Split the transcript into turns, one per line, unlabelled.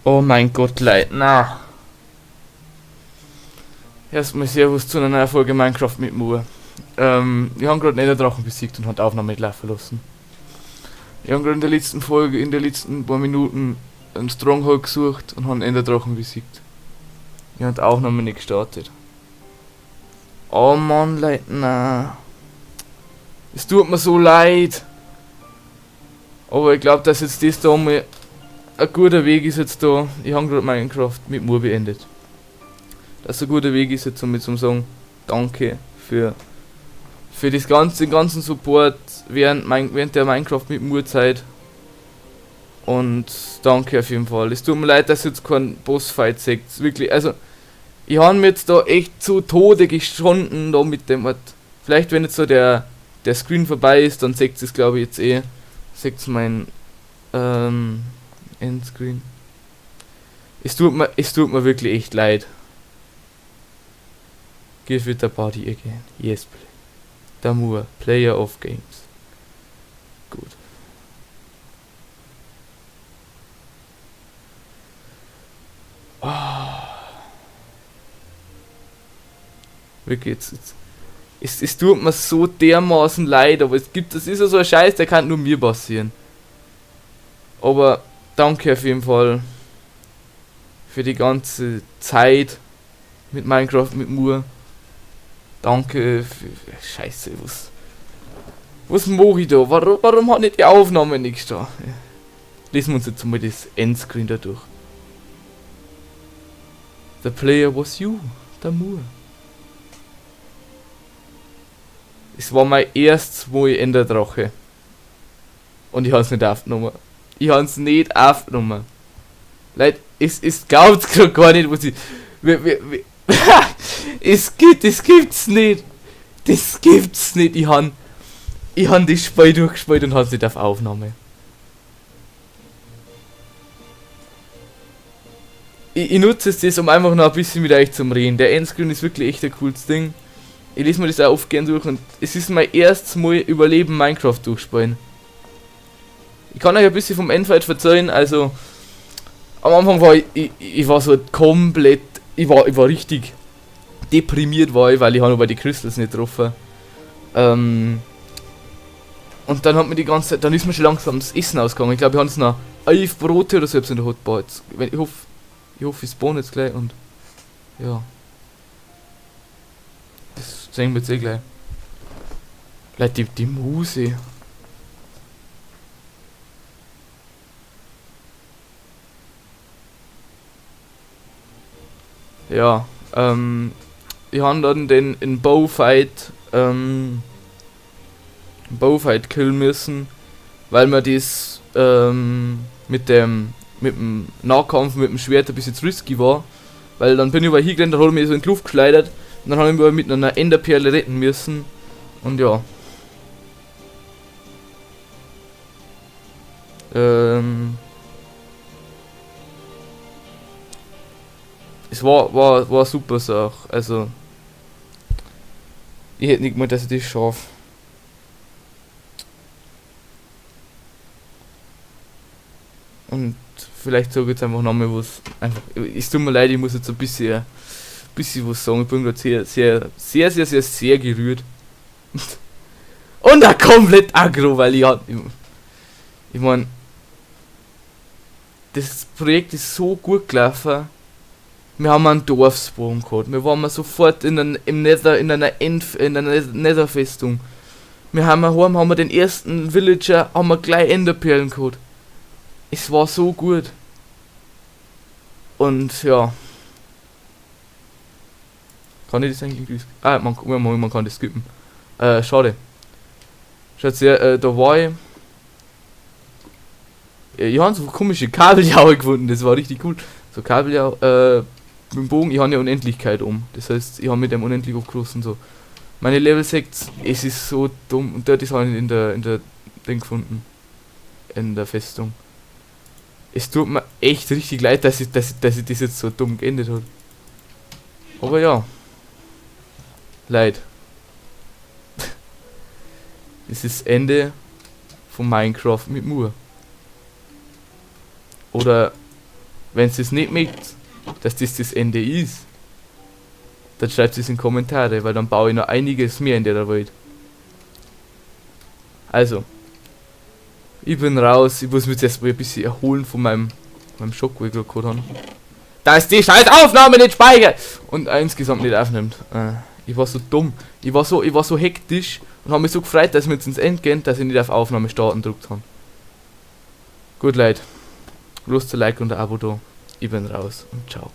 Oh mein Gott, Leute, na. Erstmal Servus zu einer neuen Folge Minecraft mit Mur. Wir haben gerade einen Enderdrachen besiegt und haben die Aufnahme nicht laufen lassen. Wir haben gerade in der letzten Folge, in den letzten paar Minuten einen Stronghold gesucht und haben einen Enderdrachen besiegt. Wir haben die Aufnahme nicht gestartet. Oh Mann, Leute, na. Es tut mir so leid. Aber ich glaub, dass jetzt das da mal ein guter Weg ist jetzt da. Ich hab grad Minecraft mit Mur beendet. Dass ein guter Weg ist jetzt, um zum sagen, danke für das ganze, den ganzen Support während der Minecraft mit Mur Zeit. Und danke auf jeden Fall. Es tut mir leid, dass ihr jetzt keinen Bossfight seht. Wirklich, also ich hab mir jetzt da echt zu Tode geschunden da mit dem Ort. Vielleicht wenn jetzt so der Screen vorbei ist, dann seht ihr's, glaub ich, jetzt eh. Seht's mein Endscreen. Es tut mir wirklich echt leid. Give it a party again. Yes, play. Damur, Player of Games. Gut. Oh. Wirklich, es tut mir so dermaßen leid, aber das ist ja so ein Scheiß, der kann nur mir passieren. Aber danke auf jeden Fall für die ganze Zeit mit Minecraft, mit Mur. Danke für, Scheiße, was mach ich da? Warum hat nicht die Aufnahme nichts da? Lesen wir uns jetzt mal das Endscreen da durch. The player was you, Damur. Es war mein erstes Mal Enderdrache. Und ich hab's nicht aufgenommen. Ich hab's nicht aufgenommen. Leute, es glaubt's grad gar nicht, was ich. Es gibt, das gibt's nicht. Das gibt's nicht. Ich han das Spiel durchgespielt und hab's nicht auf Aufnahme. Ich nutze es das, um einfach noch ein bisschen mit euch zu reden. Der Endscreen ist wirklich echt ein cooles Ding. Ich lese mir das auch oft gern durch und es ist mein erstes Mal Überleben Minecraft durchspielen. Ich kann euch ein bisschen vom Endfight verzeihen, also am Anfang war ich, ich, ich war so komplett, ich war, ich war richtig deprimiert war ich, weil ich habe bei die Crystals nicht getroffen. Und dann hat mir die ganze Zeit, dann ist mir schon langsam das Essen ausgegangen. Ich glaube, ich habe jetzt noch 11 Brote oder so in der Hotbar. Jetzt, wenn, ich hoffe, ich hoffe, ich spawn jetzt gleich und ja. Das sehen wir jetzt eh gleich. Leute, die Muse. Ja, ich hab dann den in Bowfight killen müssen, weil mir das mit dem Nahkampf mit dem Schwert ein bisschen zu risky war, weil dann bin ich über hingerannt, dann hat er mich so in die Luft geschleudert und dann hab ich mich mit einer Enderperle retten müssen und ja. Es war super Sache, also ich hätte nicht gemeint, dass ich das schaffe. Und vielleicht sage ich jetzt einfach nochmal was, einfach, es tut mir leid, ich muss jetzt ein bisschen was sagen, ich bin grad sehr, sehr, sehr, sehr, sehr, sehr gerührt. Und auch komplett aggro, weil ich hab, ich, ich mein, das Projekt ist so gut gelaufen. Wir haben einen Dorfsprung gehabt, wir waren sofort in einem, im Nether, in einer End, in einer Netherfestung. Wir haben heim, haben wir den ersten Villager, haben wir gleich Enderperlen gehabt. Es war so gut. Und ja. Kann ich das eigentlich skippen? Ah, man kann das skippen. Schade. Schaut sehr, da war ich. Ich hab so komische Kabeljauer gefunden, das war richtig cool. So Kabeljau, mit dem Bogen, ich hab ja Unendlichkeit um. Das heißt, ich hab mit dem unendlich aufgeschlossen so. Meine Level 6, es ist so dumm. Und dort ist auch in der Ding gefunden. In der Festung. Es tut mir echt richtig leid, dass ich das jetzt so dumm geendet hab. Aber ja. Leid. Es ist Ende von Minecraft mit Mur. Oder Wenn es nicht mögt, dass das das Ende ist, dann schreibt es in Kommentare, weil dann baue ich noch einiges mehr in der Welt. Also, ich bin raus, ich muss mich jetzt erstmal ein bisschen erholen von meinem Schock, wo ich gerade gehabt habe. Dass die scheiß Aufnahme nicht speichert und insgesamt nicht aufnimmt. Ich war so dumm, ich war so hektisch und habe mich so gefreut, dass wir jetzt ins End gehen, dass ich nicht auf Aufnahme starten gedrückt habe. Gut, Leute, lasst ein Like und ein Abo da. Ich bin raus und ciao.